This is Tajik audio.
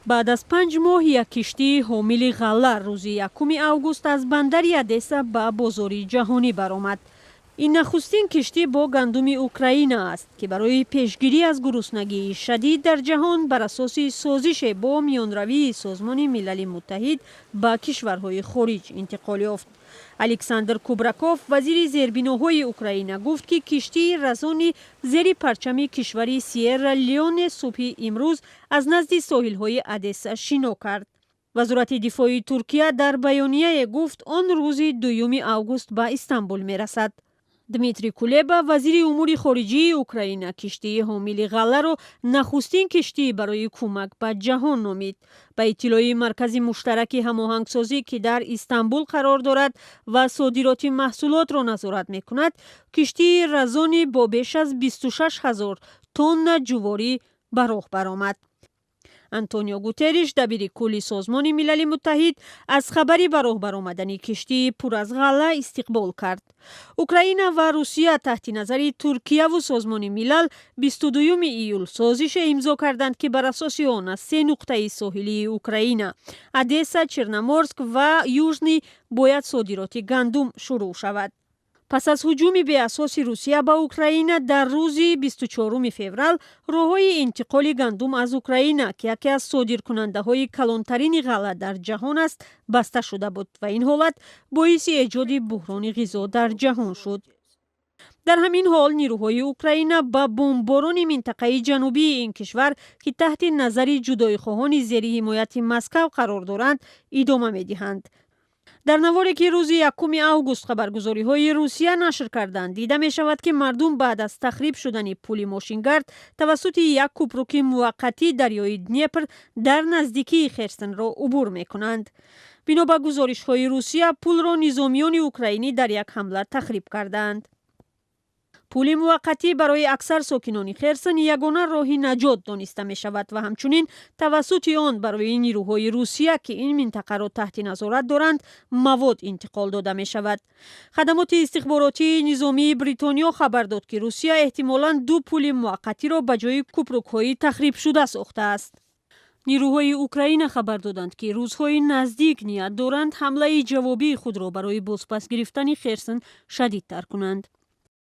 Баъд аз 5 моҳ як киштии ҳомили ғалла рӯзи 1 август аз бандари Одесса ба бозори ҷаҳонӣ баромад. Ин нахустин киштӣ бо гандуми Украина аст, ки барои пешгирӣ аз гуруснагии шадид дар ҷаҳон бар асоси созише бо миёнравии Созмони Милали Муттаҳид ба кишварҳои хориҷ интиқол ёфт. Александр Кубраков, вазири зербиноҳои Украина, гуфт, ки киштии разони зери парчами кишвари Сиерра Леоне субҳи имрӯз аз назди соҳилҳои Одесса шино кард. Вазорати дифои Туркия дар баёнияе гуфт, он рӯзи 2 август ба Истанбул мерасад. Дмитрий Кулеба, вазири умури хориҷии Украина, киштии ҳомили ғалларо нахустин киштӣ барои кӯмак ба ҷаҳон номид. Ба иттилои Маркази муштараки ҳамоҳангсозӣ, ки дар Истанбул қарор дорад ва содироти маҳсулотро назорат мекунад, киштии разони бо беш аз 26 ҳазор тонна ҷуворӣ ба роҳ баромад. Антонио Гутерриш, дабири кулли Созмони Милали Муттаҳид, аз хабари ба роҳ баромадани киштии пур аз ғалла истиқбол кард. Украина ва Русия таҳти назари Туркияву Созмони Милал 22 июл созише имзо карданд, ки бар асоси он аз се нуқтаи соҳилии Украина — Одесса, Черноморск ва Южный — бояд содироти гандум шурӯъ шавад. Пас аз ҳуҷуми беасоси Русия ба Украина дар рӯзи 24 феврал, роҳҳои интиқоли гандум аз Украина, ки яке аз содиркунандаҳои калонтарини ғалла дар ҷаҳон аст, баста шуда буд ва ин ҳолат боиси эҷоди буҳрони ғизо дар ҷаҳон шуд. Дар ҳамин ҳол нирӯҳои Украина ба бомборони минтақаи ҷанубии ин кишвар, ки таҳти назари ҷудоихоҳони зери ҳимояти Москав қарор доранд, идома медиҳанд. Дар наворе, ки рӯзи 1 август хабаргузориҳои Русия нашр карданд, дида мешавад, ки мардум баъд аз тахриб шудани пули мошингард тавассути як кӯпруки муваққатӣ дарёи Днепр дар наздикии Херсонро убур мекунанд. Бино ба гузоришҳои Русия, пулро низомиёни украинӣ дар як ҳамла тахриб кардаанд. Пули муваққатӣ барои аксар сокинони Херсон ягона роҳи наҷот дониста мешавад ва ҳамчунин тавассути он барои нирӯҳои Русия, ки ин минтақаро таҳти назорат доранд, мавод интиқол дода мешавад. Хадамоти истихборотии низомии Бритониё хабар дод, ки Русия эҳтимолан ду пули муваққатиро ба ҷои кӯпрукҳои тахрибшуда сохтааст. Нирӯҳои Украина хабар доданд, ки рӯзҳои наздик ният доранд ҳамлаи ҷавобии худро барои бозпас гирифтани Херсон шадидтар кунанд.